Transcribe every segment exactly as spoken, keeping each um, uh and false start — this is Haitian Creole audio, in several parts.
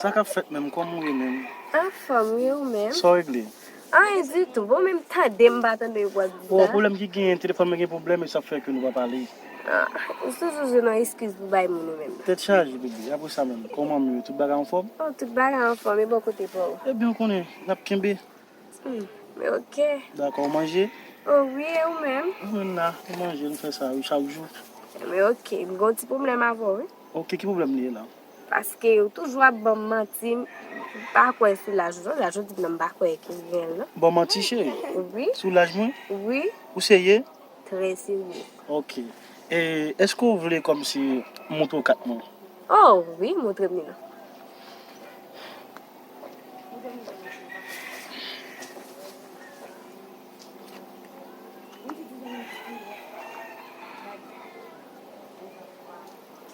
Sa k ap fèt menm? Kòman w ye menm? Anfòm, wi, ou menm? Sa w regle? Anyen ditou. Bon, menm tande m pa tande w ap di sa. Bon, pwoblèm ki genyen, telefòn mwen gen pwoblèm e sa fè ke nou pa pale. Ah, ou toujou jwenn yon eskiz pou bay moun ou menm. Tèt chaje, bebe. Apre sa menm, kòman m ye? Tout bagay anfòm? Oh, tout bagay anfòm. E bò kote pa w? Ebyen, ou konnen, n ap kenbe. Hmm, men oke. Dakò, ou manje? Oh, wi, e ou menm? Mwen la, nou manje, nou fè sa, wi, chak jou. Men oke, m gen yon ti pwoblèm avè w, wi. Oke, ki pwoblèm li ye la? Paske ou toujou ap ban m manti, m pa kwè sou laj ou. Laj ou di m nan, m pa kwè ke l gen l, non. Ban manti, cheri? Wi. Sou laj mwen? Wi. Ou serye? Trè serye. Oke. E èske w vle kòmsi m montre w kat mwen? Oh, wi, montre m li non.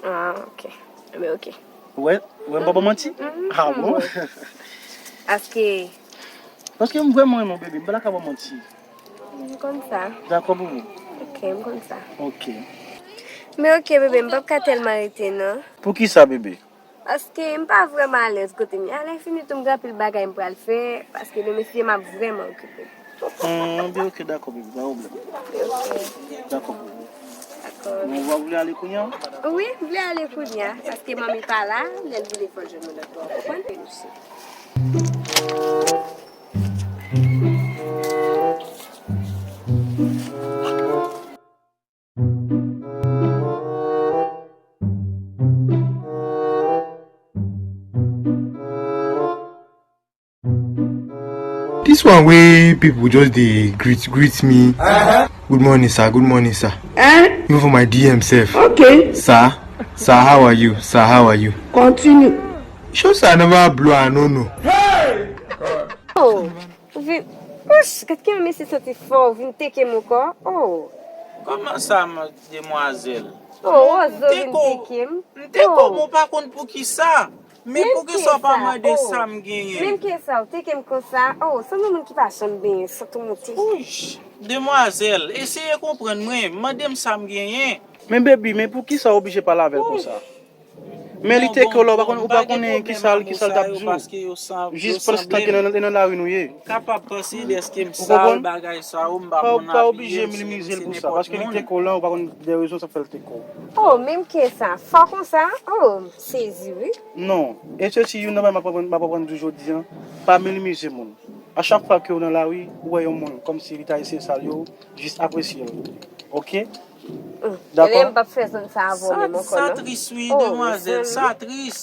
Ah, oke. Ebyen, oke. Ou wè, ou wè m pa ban manti? Mhm. Ah, bon? Paske. Paske m vrèman renmen w, bebe. M pa ta ka ban manti. M konn sa. Dakò pou ou? Oke, m konn sa. Oke. Men oke, bebe, m p ap ka tèlman rete, non. Poukisa, bebe? Paske m pa vrèman alèz kote m ye. Alèfini tou, m gen anpil bagay m pral fè, paske demen si Dye m ap vrèman okipe. Hmm, byen, oke, dakò, bebe, pa pwoblèm. Oke. Dakò. Dakò. Bon, w vle ale kounye a? Wi, m vle ale kounye a, paske manmi pa la, lè l vini fò l jwenn mwen lòt bò, w konprann? This one wey people just dey greet greet me. Good morning, sir. Good morning, sir. Eh? Even for my D M sef. Okay. Sir, sir, how are you? Sir, how are you? Continue. Sure, sir, never blow, I no know. Oh, ou vin, ouch, gad kijan mesye santi fò, ou vin teke m ankò. Oh. Kòman sa, demwazèl? Oh, Wozo vin teke m. M teke w, men w pa konn poukisa. Men poukisa w pa mande sa m genyen? Menm ke sa, ou teke m konsa. Oh, sanble moun ki pa janm benyen, santi w moute. Ouch, demwazèl, eseye konprann mwen, mande m sa m genyen. Men baby, men poukisa w oblije pale avè l konsa? Men li teke w la, ou pa konn, ou pa konnen kisa l, kisa l t ap di w. Jis paske nan, nan lari nou ye. Kapab panse dèske m sal bagay sa yo, m pa konn abiye, m se, m se nenpòt moun. Ou konprann? Pa, pa oblije minimize l pou sa, paske li teke w la, ou pa konn de rezon sa fè l teke w. Oh, menm ke sa, fò konsa? Oh, m sezi, wi. Non, e se si youn nan bagay m ap aprann, m ap aprann di w jodi a, pa minimize moun. A chak fwa ke w nan lari, ou wè yon moun kòmsi li ta eseye sal yo, jis apresye l. Oke? Dakò? Ebyen, m p ap fè zòn sa avè w menm ankò, non. Sa tris, wi, demwazèl, sa tris.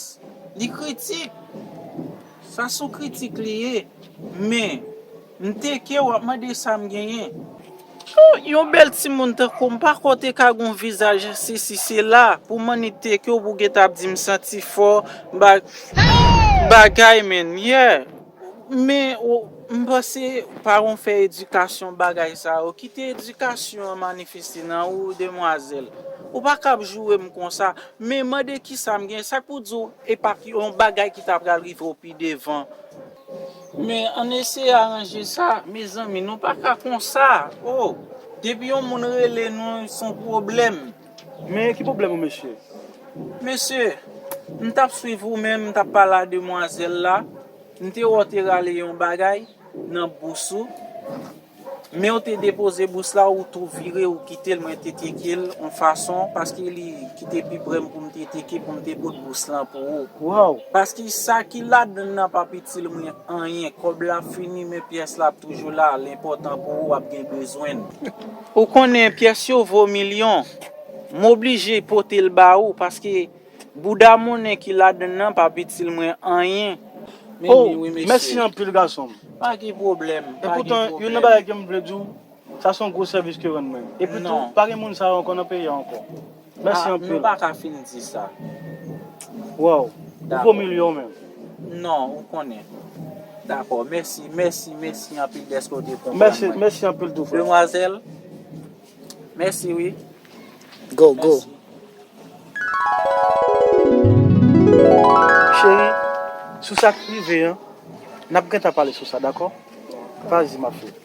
Li kritik. Sa sou kritik li ye. Men, m teke w ap mande sa m genyen. Oh, yon bèl timoun tankou w, m pa kwè w te ka gen yon vizaj sesi sela pou m annik teke w pou w gentan ap di m santi fò, ba-, bagay, men, yeah. Men, ou, m panse paran w fè edikasyon bagay sa yo. Kite edikasyon an manifeste nan ou, demwazèl. Ou pa ka ap joure m konsa. Men mande kisa m gen, sa k pou di w, e pa yon bagay ki ta pral rive w pi devan. Men ann eseye aranje sa, mezanmi, nou pa ka konsa. Oh, depi yon moun rele nou, se yon pwoblèm. Men ki pwoblèm ou, mesye? Mesye, m t ap swiv ou menm, m t ap pale a demwazèl la. M te wè w te rale yon bagay nan bous ou, men w te depoze bous la, ou tou vire, ou kite l, mwen te teke l yon fason, paske li kite pi pre m pou m te teke, pou m te pot bous lan pou ou. Wow! Paske sa ki ladann nan p ap itil mwen anyen, kòb la fini, men pyès la ap toujou la, l enpòtan pou ou, w ap gen bezwen l. Ou konnen pyès yo vo milyon, m oblije pote l ba ou, paske bouda monnen ki ladann nan p ap itil mwen anyen. Oh, mèsi anpil, gason m. Pa gen pwoblèm, pa gen pwoblèm. Epoutan, youn nan bagay ke m vle di w, sa se yon gwo sèvis ke w rann mwen. Epi tou, pa gen moun sa yo ankò nan peyi a ankò. Mèsi anpil. Nou pa ka fin di sa. Wow, ou vo milyon menm. Non, ou konnen. Dakò, mèsi, mèsi, mèsi anpil dèske w te konprann mwen. Mèsi, mèsi anpil tou, frè. Demwazèl, mèsi wi. Go, go. Cheri, sou sa k rive an, n ap gentan pale sou sa, dakò? Vazi, ma fille.